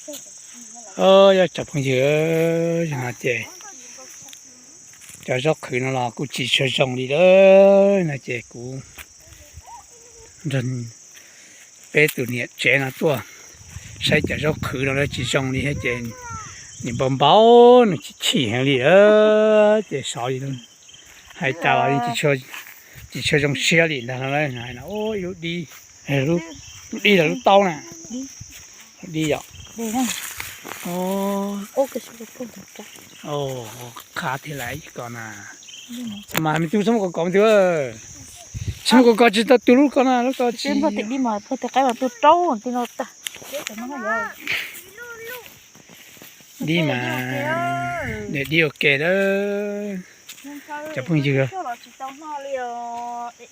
Yog cov phooj ywg, no ces cov zaub qhwv no los kuj tsis tshua zoo li lawm no ces kuv nrog peb tus niam tsev no tuaj saib cov zaub qhwv no lawm tsis zoo li thiab ces nws npau npau, nws chim chim heev li lawm ces xyov li hais cas los yeej tsis tshua zoo siab li ntag no. Hais no ib lub dib, lub dib los lub taub na, lub dib yom. Qab thiab lawm ko na. Mas me tub txhob muab kov kov me tub, txhob muab kov kov tsis tau tu lub ko na, lub ko tsis. Dib mas, dib ua ke lawm. Cov phooj ywg,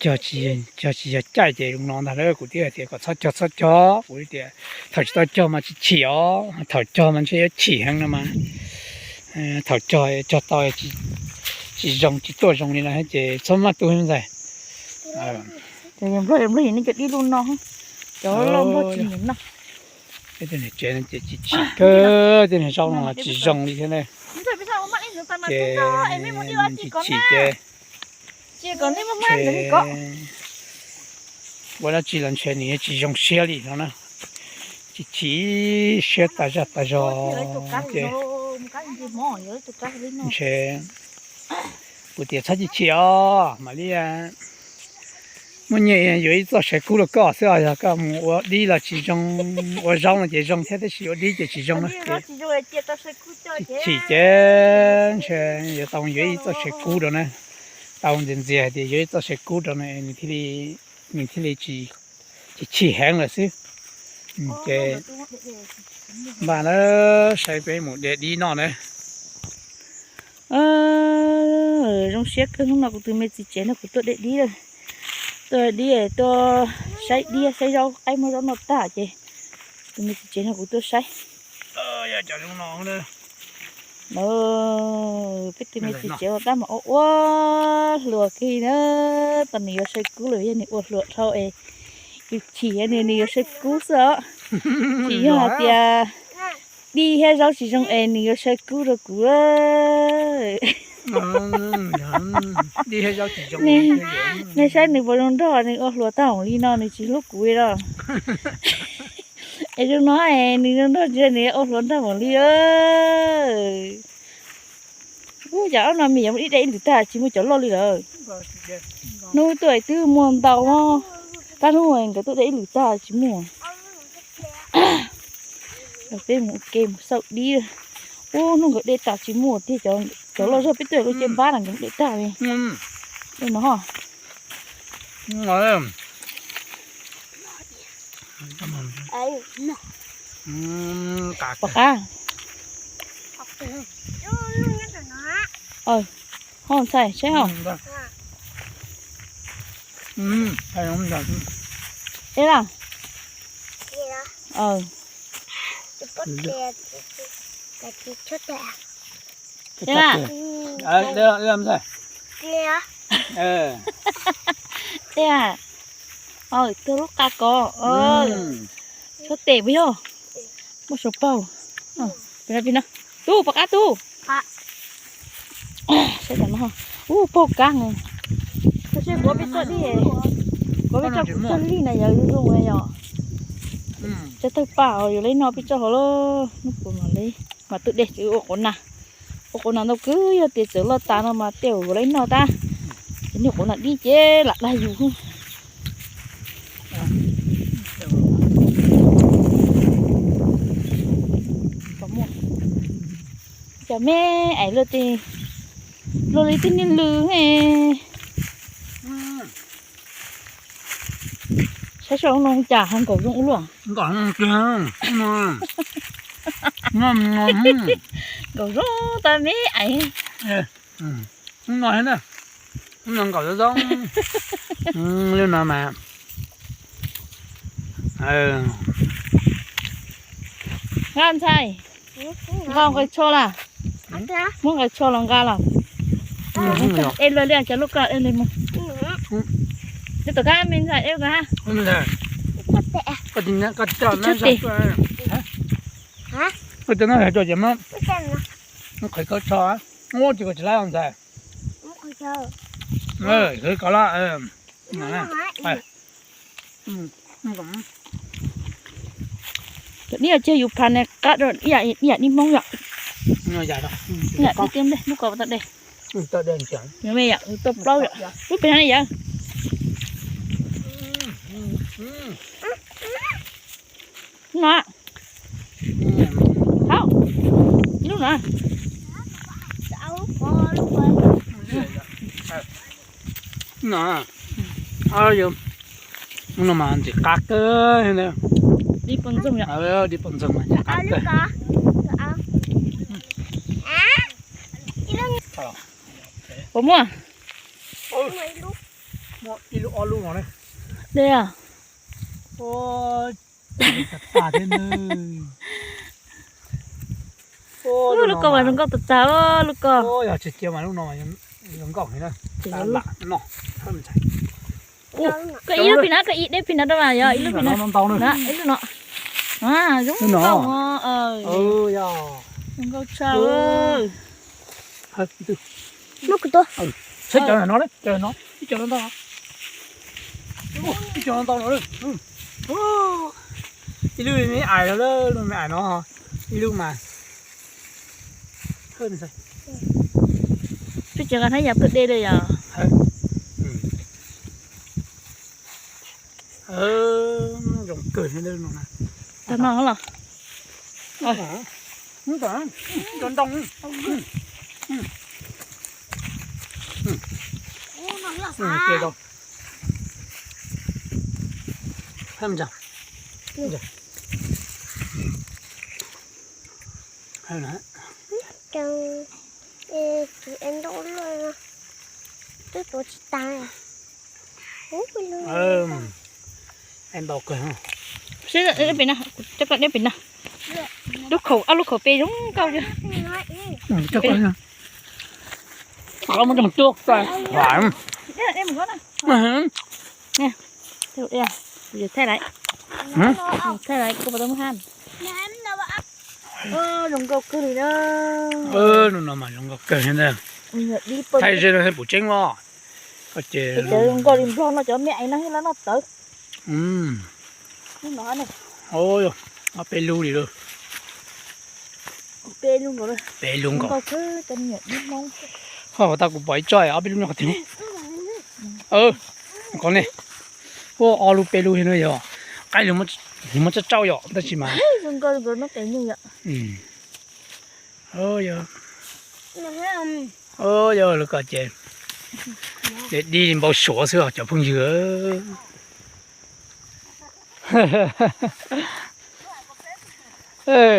cog tsis yog caij ces zoo no ntag lauj. Kuv twb hais tias kom txhob cog txhob cog, kuv tias thaum tsis tau cog mas tsis chim os, thaum cog mas ntshe yuav chim heev no mas. Thaum cog, cog tau tsis zoo, tsis tuaj zoo li no ces txhob maj tu ntxhais. Cov Nplog, Nplog yeej cov dib lub no, cov loj Nplog tsis nyiam noj. Peb tej niam tsev no ces chim chim kawg, tej niag zaub no tsis zoo li thiab na. Ces chim chim ces ua dab tsi los ntshe nws tsis zoo siab li no na. Chim chim siab tas zaj tas zog ces ntshe kuv tias txhob chim chim os, mam li muaj nyiaj yuav ib txoj saw kub rau koj xwb os. Yog koj mus ua dib los tsis zoo, ua zaub no ces zoo thiab tab sis ua dib ces tsis zoo na. Chim ces ntshe yuav tau yuav ib txoj saw kub rau na. Tau ntxias ntxias hais tias yuav ib txoj saw kub rau na, nws thiaj li chim chim heev lawm xwb. Ces npaj na, saib peb mus de dib noj na. Zoo siab kawg, hnub no kuv tus me txiv tsev no kuv tuaj de dib, tuaj dib, tuaj saib dib saib zaub, qaib muab zaub noj tag ces tus me txiv tsev no kuv tuaj saib. Peb tus me txiv tsev ua tab mas ua ua hluas kiag na, tas nws yuav saw kub los yog nws ua hluas dhau es yus chim nws, nws yuav saw kub xwb os. Tsis yog hais tias dib thiab zaub tsis zoo es nws yuav saw kub rau kuv. Nej saib nws puas zoo nraug, nws ua hluas tag li no nws tsis hlub kuv li los. Es zoo no es nws zoo nraug ntsia nws ua hluas nraug li. Ub, yog ob no me yuav muaj ib de ib lwm tag tsis muaj cov loj li lawm. Hnub tuaj twb muaj ntau, pab hnub nkawd tuaj de ib lwm tag tsis muaj. Peb mus ua ke mus xauj dib. Ub, hnub nkawd de tas tsis muaj tiag, cov loj zog peb tuaj lub caj npab na nkawd de tag li. No. Pom qab. Ho ntxhais saib ho. Es las. Es las. Es, tuag lub qa ko. Tshuab tes puas yog? Muaj saum paug. Pim no, pim no. Tub, pom qab tub. Ub, paug kab. Kuv peb tso dib, kuv peb tso kuv tso lig na yog zoo zoo na yog. Tso tawg paj yuav leb noj peb tso hauv lauj, hnub puas mam li. Mas tus dej txwv ua quav na, ua quav na ntau kawg, yog tias txawm loj tas no mas tej zaum yuav leb noj tab. Ces niag quav na dib ces lam dag yus. Cov me ais luaj, luaj li tej niag lws. Saib saum no cas ho nkaum zoo ua luaj. Nkaum zoo tas me ais. No nkaum zoo zoo li no mas. Nqa ntxhais, nqa nqaws tsho las. Muab nqaws tsho los nqa los. Es luag li cov lub ko es li mus. Neb tom kab me ntxhais es ko ha. Tsis tshua tes. Cov no cov ces muab qhwv kaus tsho, muab tsis kaus tsis laib ntxhais. Qhwv kaus los. Cov dib ces yus phas ne qab rau ib yam dib Hmoob yom. Ib yam dib tiab nplej lub ko tau de. Yog me yom, tuaj plaub yom. Lub pem no ne yom. No. Haub. Ib lub no. No. No mas ntxim qab kawg. Dib poj ntxoog yom. Dib poj ntxoog mas ntxim qab kawg. Puas muaj? Muaj ib lub ob lub no ne. Dej. Tag thiab. Lub ko mas zoo nkauj tas tas lub ko. Yog tsis cia mas lub no zoo nkauj heev na. Koj ib lub pem na, koj ib deb pem na rau mas yog ib lub pem na. Ib lub no. Zoo nkauj, zoo nkauj tshaj. Saib cov no, cov no, ib co no ntau, ib co no ntau no. Ib lub me ais no, lub me ais no, ib lub mas. Peb tsis nqa hnab yas tuaj de li yom. Zoo kawg no. Tag no los. Ntoo. Twb tuav tsis tag. Sib deb pem na, coj koj deb pem na. Lub khaum, ob lub khaum pem zoo nkauj li. Thaij laiv, thaij laiv kuv puas tau muab hab. Zoo nkauj kawg li na. Lub no mas zoo nkauj kawg li ntag. Thaij ze no thiaj pum tseeb os. Cov zoo nkauj li nplog no cov me ais no thiaj li noj txawv. Ob peb lub li lawm. Peb lub nkaus. Ho tau kuv pom ib tsob ob peb lub nyob qhov twg. Qhov ne, ua ob lub peb lub no yog qaib, muab tsauj tsauj yom, tab sis mas yog lawv ko ces dib li npau suav xwb os cov phooj ywg.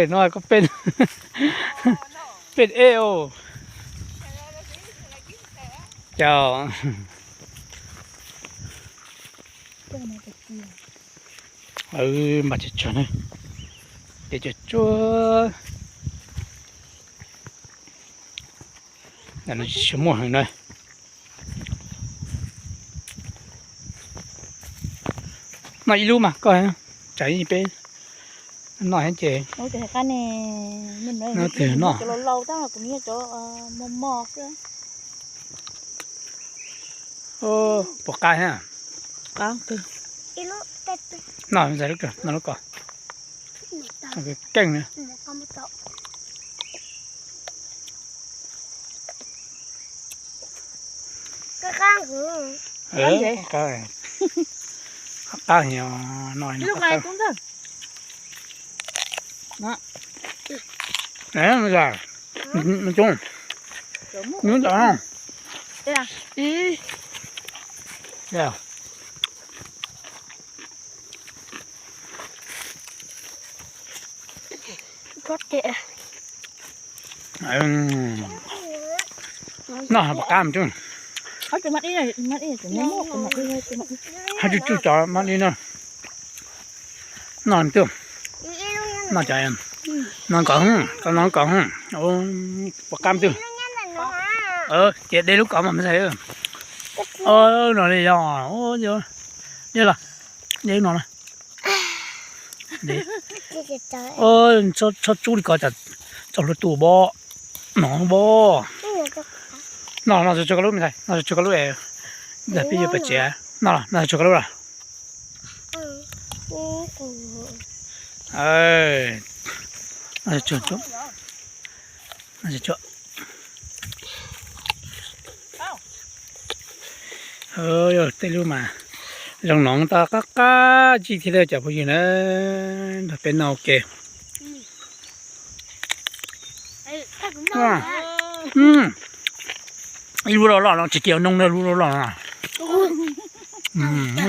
No koj peb, peb ej os. Cas npaj tsawg tsawg na, ces tsawg tsawg. Tsis muaj heev na. Noj ib lub mas koj, tsam ib peb noj ces noj tes noj. Puas qab thiab? Noj, noj lub ko. Keej na. Qab no. Noj puas qab mas. Hab tsuj tsuj cov mas li no. Noj twg? Noj cov no nkaus, cov no nkaus. Puas qab twg? Ces de lub ko mas me ntxhais. No li yog, de los, de lub no na. Txhob tsub li ko, txaus hlua tus bo. No bo. No, no tso ka lub, no tso ka lub es peb yuav pais tsev. No, no tso ka lub los. Tej lub mas zoo no tau qab qab zib thiab cov phooj ywg na, nrog peb noj ua ke. Ib lub loj loj no tsis cia ua noog na, lub loj loj no.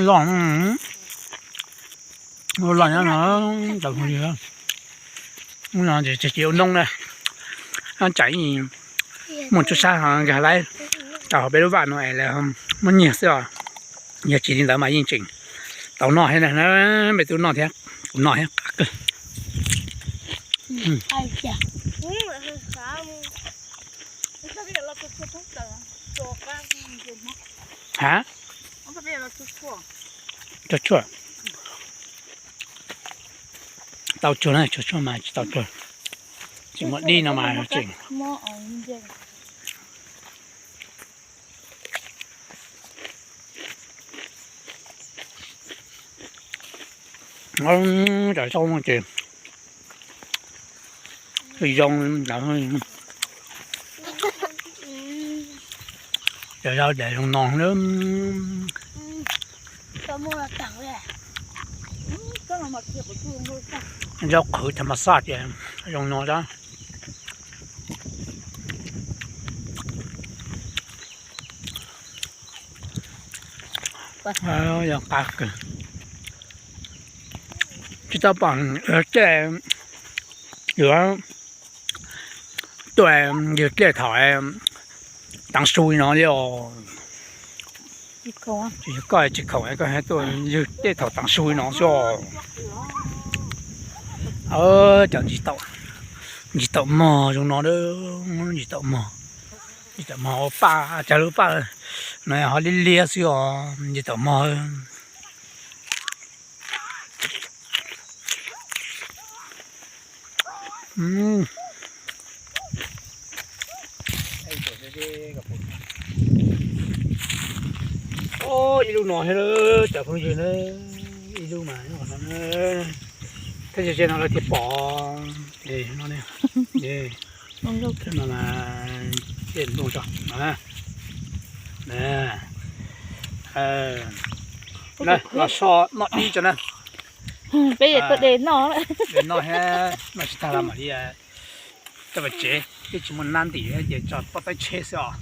Loj, loj nyob no, cov phooj ywg. Lub no tsis cia ua noog na. Tsam muaj tub sab nkag laib rau hauv peb lub vaj no es lawv muab nyiag xwb os. Yog tsis li ntawd mas yeej tseem tau noj thiab na, peb tub noj thiab, kuv noj thiab qab kawg. Ha? Tau tshuaj, tau tshuaj na, tau tshuaj mas tsis tau tshuaj. Tseem muaj dib no mas tseem. Cov zaub no ces zoo, cov zaub ces zoo no na. Zaub qhwv tham mas xaj ces zoo no tab. Yog qab kawg. Tsis tau pom tej, yuav tuaj ywg dlej thaum taav su li no li os. Tsis yog koj tsis khoom koj tuaj ywg dlej thaum taav su li no xwb os. Cov ntsis taum mog zoo no, ntsis taum mog, ntsis taum mog ua paj, cov lub paj no ho liab liab xwb os, ntsis taum mog. Ib lub no thiab cov phooj ywg na, ib lub mas nyob qhov no, thiab ze ze no lawv thiaj pom. No, los so noj dib tso na. Peb tuaj de noj, de noj thiab noj tsis tag los mam li coj pais tsev, twb tsis muaj nab ntim ces tso poj taib tsheb xwb os.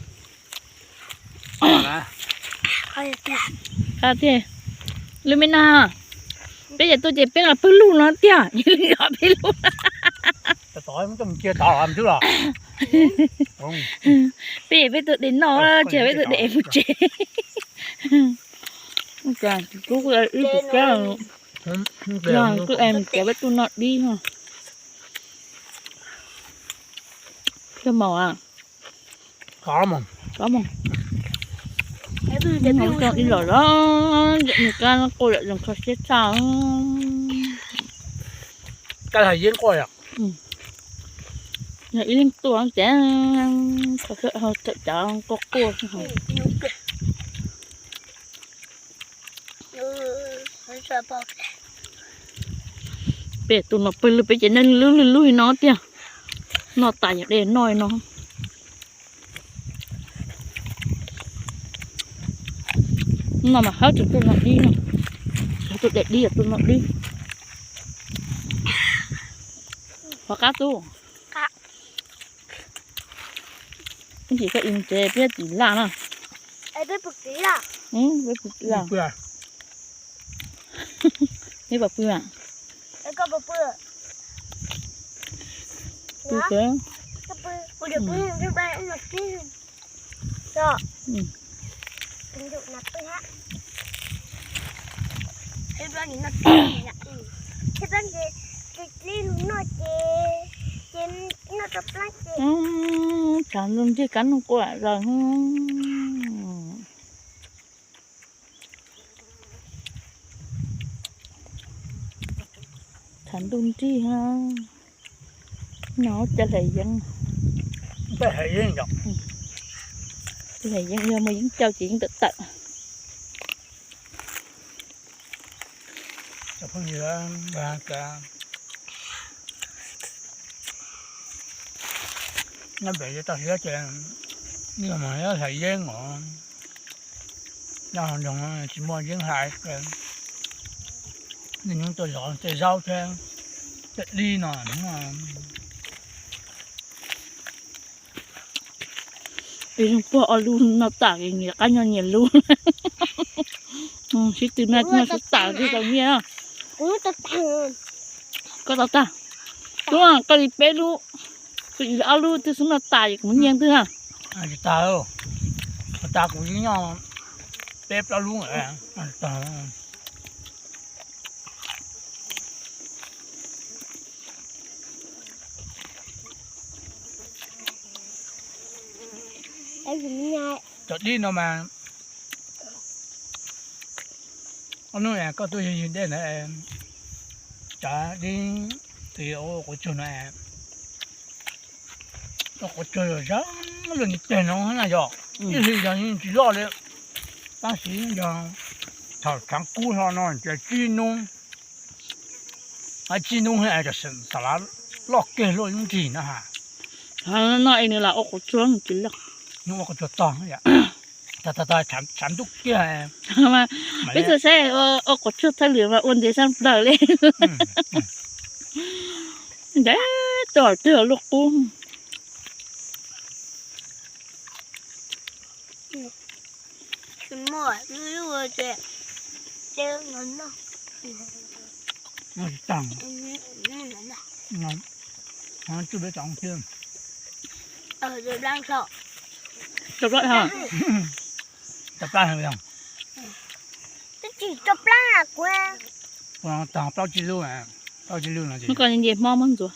Lub me no, peb ces tuaj ces peb los pawg lug no tiag, peb lug. Peb ces peb tuaj de noj, tsis peb tuaj de mus tsev. Kuv es mus tsev, peb tuaj noj dib. Coj mos, coj mos, coj ib los los, nws kab quaj lawm zoo kho siab tshaj. Kab hais yeeb quaj yom. Yog ib leeg tuaj ces kho siab tawm cav quaj quaj. Peb tuaj noj pawg lug peb ces noj lub lub lub no tiag. Noj tas yog de noj no. No mas hawb tsis tuaj noj dib no, tuaj de dib tuaj noj dib. Hov qab tub. Ib chim koj ib tsev peb tim laj na. Peb puas tim laj? Neb puas pw? Pw. Tshav ntuj ntsig kab noog quaj zaws. Ntuj nrig, no cov hlais yeeb, hlais yeeb yog muaj yeeb cau ces yeeb tawm tawm. Cov phooj ywg, nyob pem toj siab ces ib los mas hlais yeeb os, nyob hauv nroog tsis muaj yeeb hlais, niaj hnub tuaj zov tej zaub thiab tej dib no. Peb zoo puag ob lub no tas, nyias qab nyob nyias lub. Sib tw noj xwb tas twb tau nyiaj. Koj tau tag, koj li peb lub, kuv ob lub twb xub noj tas kuv muab nyiaj twg. Tsis tas, tas kuv yeej nyob peb plaub lub. Cov dib no mas ob hnub koj tuaj yug dej ntawd, cov dib tis ua quav tsuag no, ua quav tsuag zog zog luaj ni teg no na yog, ib hlis yog yeej tsis loj li. Tab sis yog thaum tshav kub hlo no ces tsib hnub, tsib hnub xav laj loj kiag luaj ib ntsis na ha. No es nws lam ua quav tsuag tsis loj, nws ua quav tsuag tog, tag tag tshav ntuj kiag. Peb txawm saib ua quav tsuag thawj lwm mas ua ntev sab plaws li. Ntev tuaj twg luaj qub. Tsis tag, tsuj peb tau thiab. Tau plab, tau plab, tsis tau plab kuv, tag plaub tsib lub, plaub tsib lub no ces koj nce hmo muab ntxuav.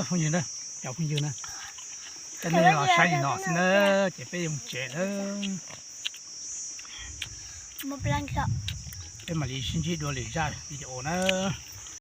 Phooj ywg na, cov phooj ywg na, cov nej los saib li no xwb na, ces peb yuav mus tsev na. Peb mam li sib ntsib dua lwm zaj video na.